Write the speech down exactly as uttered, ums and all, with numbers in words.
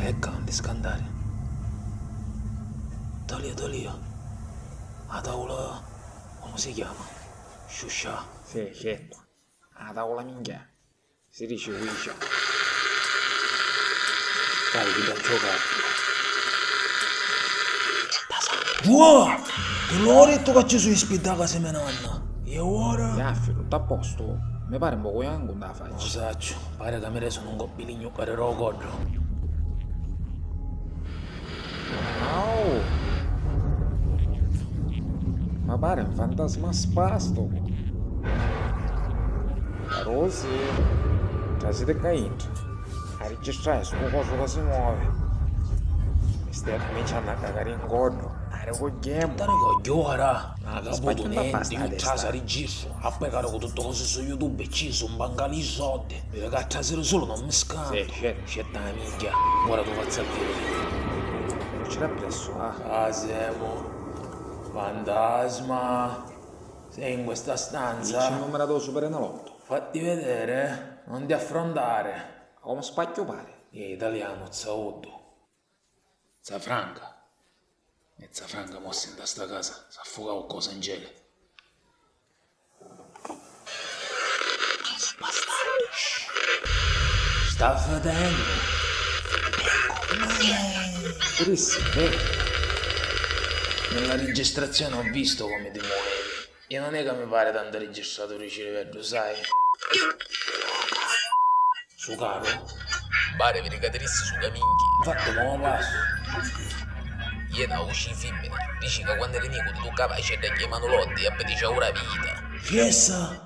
E canti, scantari. Talia, talia. A tavula, comu si chiama? Sciuscià. Sì, certu. A tavula minchia. Si dici Ouija. Pari chi dda giocati. Giuà! Ti l'ho dettu ca ci su i spidda ca si menanna. E ora? Iaffi, tuttu a postu? Mi pari un pocu jancu nta facci. Lo sacciu, pari ca mi resunu un coppi lignu per ero coddu. Au! Ma pari un fantasma spastu! Carusi, trasiti ccà intra. A rigistrari stu cosu ca si movi. Mi stai accuminciannu a cacari in coddu. Ari cu ghemu. Tari cogghiu ora. Non ha caputu nenti, io trasa registru, a pecari cu tuttu cosi su YouTube e ci su un bancali di soldi. Vidi ca a trasiri sulu non mi scantu. Sì, certu. Scetta la minchia, ora tu fazza a viri. Non c'era appressu, ah. Ca semu? Fantasma. Sei in questa stanza? Dici il numero della Super Enalotto. Fatti vedere, non ti affrontare. Come spacchio pare? È italiano, zauddu. Za Franca. E za Franca mo si nta sta casa, s'affucau cosa in geli. Bastardu. Sta fedennu. Trissi, beh. Nella registrazione ho visto come ti muovevi. E non è che mi pare tanto registrato di ciriveddu, sai? Su caru? Pari viri ca ti rissi su caminchi. Infatti mo passu. Iè na vuci di fimmina, dici ca quannu eri nicu ti tuccava a cedda chiamanu loddi e a piti ciaura vita. Fiessa!